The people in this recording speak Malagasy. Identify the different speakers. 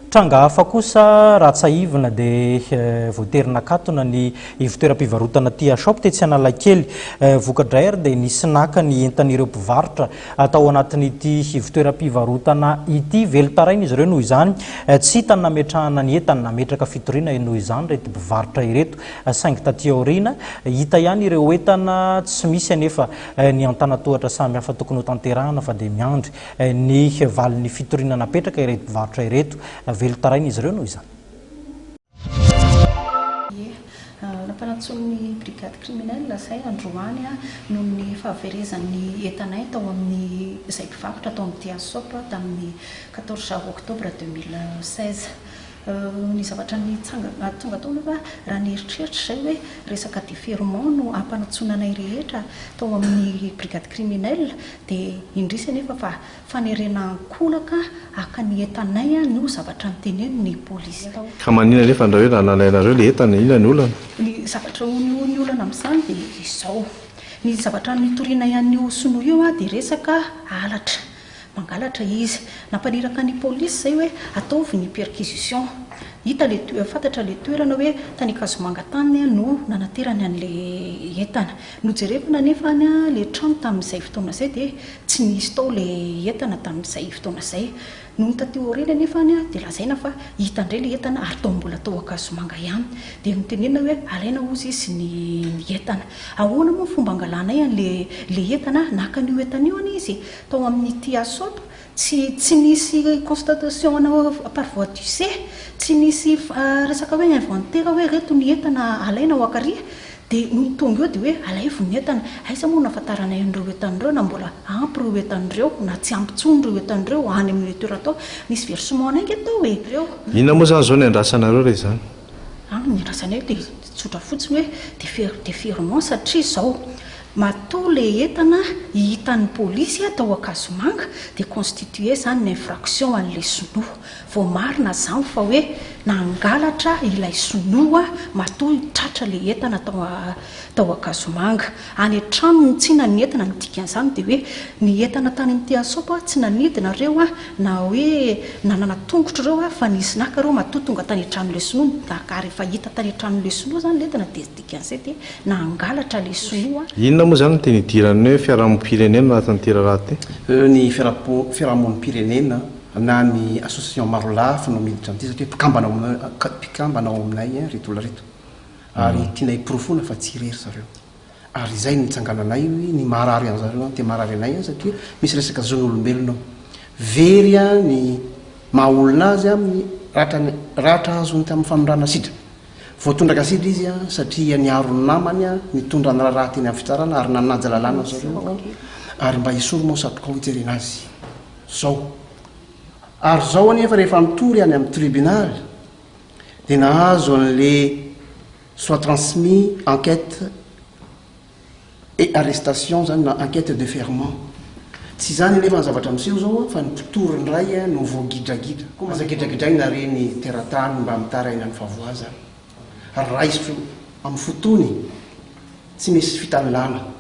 Speaker 1: Tranga hafa kosa, raha tsiahivina dia voatery nakatona ny ivontoeram-pivarotana Tia Shop tetsy Analakely. Voka-dray ary dia nisy naka ny entan'ireo mpivarotra tao anatin'ity ivontoeram-pivarotana ity. Velon-taraina izy ireo noho izany. Tsy hita ny nametrahana ny entany. Nametraka fitoriana noho izany ireto mpivarotra ireto. Saingy taty aoriana, hita ihany ireo entana, tsy misy anefa ny antanatohatra samihafa tokony hotanterahana fa dia miandry ny valin'ny fitoriana napetraka ireto mpivarotra ireto. Velon-taraina izy ireo noho izany.
Speaker 2: Ie. Nampanantsoin'ny brigade criminelle izay androany noho ny fahaverezan'ny entanay tao amin'ny izay mpivarotra tao amin'ny Diasop tamin'ny 14 octobre 2016. Ny zavatra nitsangana tonga tao anefa raha nieritreritra izay hoe resaka déferment no hampanantsoina anay rehetra tao amin'ny brigade criminelle dia indrisy anefa fa fanerena ankolaka haka ny entanay no zavatra notenenin'ny polisy tao.
Speaker 3: Ka maninona anefa ndray hoe raha nalainareo ilay entana, inona ny olana?
Speaker 2: Ny zavatra ny olana amin'izany dia izao, ny zavatra nitorianay an'io sinoa io dia resaka halatra. Mangalatra izy. Nampaniraka ny polisy izay hoe ataovy ny perquisition. Hita le toe, fantatra le toerana hoe tany Ankazomanga tany no nanaterany an'le entana. Nojerevana anefa any le trano tamin'izay fotoana izay dia tsy nisy tao le entana tamin'izay fotoana izay. Nony taty aoriana anefa any dia lazaina fa hita indray le entana ary tao mbola tao Ankazomanga ihany. Dia notenenina hoe alaina hozy izy ny entana. Ahoana moa ny fomba angalanay an'le le entana? Naka an'io entana io anie izy e! Tao amin'ny Tiasop, tsy tsy nisy constatation par voie d'huissier, tsy nisy resaka hoe inventaire hoe ireto ny entana alaina ho akaria, dia nony tonga eo dia hoe alaivo ny entana. Aiza moa no ahafantaranay an'ireo entana ireo na mbola ampy ireo entana ireo na tsy ampy intsony ireo entana ireo any amin'ilay toerana tao. Nisy versement anay ange tao e! Ireo.
Speaker 3: Inona moa izany izao ny andrasanareo raha izany?
Speaker 2: Any ny andrasanay dia tsotra fotsiny hoe defer deferment satria izao Matoa le entana hitan'ny polisy tao Ankazomanga dia constituer zany ny infraction an'le sinoa. Voamarina zany fa hoe nangalatra ilay sinoa matoa tratra le entana tao tao Ankazomanga. Any an-tranony tsy ny entana, ny dikan'izany dia hoe ny entana tany amin'ity Asop tsy nanidina reo na hoe nanana tongotra ireo fa nisy naka ireo matoa tonga tany an-tranon'ilay sinoa naka ary efa hita tany an-tranon'ilay sinoa zany le entana dia dikan'izay dia Nangalatra le sinoa.
Speaker 3: Inona moa izany no tena idiran'ny hoe fiarahamonim-pirenena anatin'ity raharaha ity?
Speaker 4: Ny fiarahamonim-pirenena na ny association marolafy no miditra amin'ity satria mpikambana ao aminay, mpikambana ao aminay ireto olona ireto ary tianay porofoina fa tsy irery zareo ary izay no nitsangananay ny maharary an'zareo dia maharary anay satria misy resaka zon'olombelona ao. Very ny maha olona azy amin'ny ratra ratra azony tamin'ny famindrana sidra. Voatondraka asidra izy satria niaro ny namany, nitondra ny raharaha teny amin'ny fitsarana ary nanaja lalàna zareo ary mba esory moa satroka ao hijerena azy zao. Ary zao anefa rehefa nitory any amin'ny tribunal dia nahazo an'le soit transmis enquête Et arrestation zany na enquête de deferment. Tsy izany anefa ny zavatra miseho zao fa ny mpitory indray no voagidragidra. Koa aza gidragidraina re ny teratany mba mitaraina ny fahavoazana. Raiso amin'ny fo tony, tsy misy fitanilana.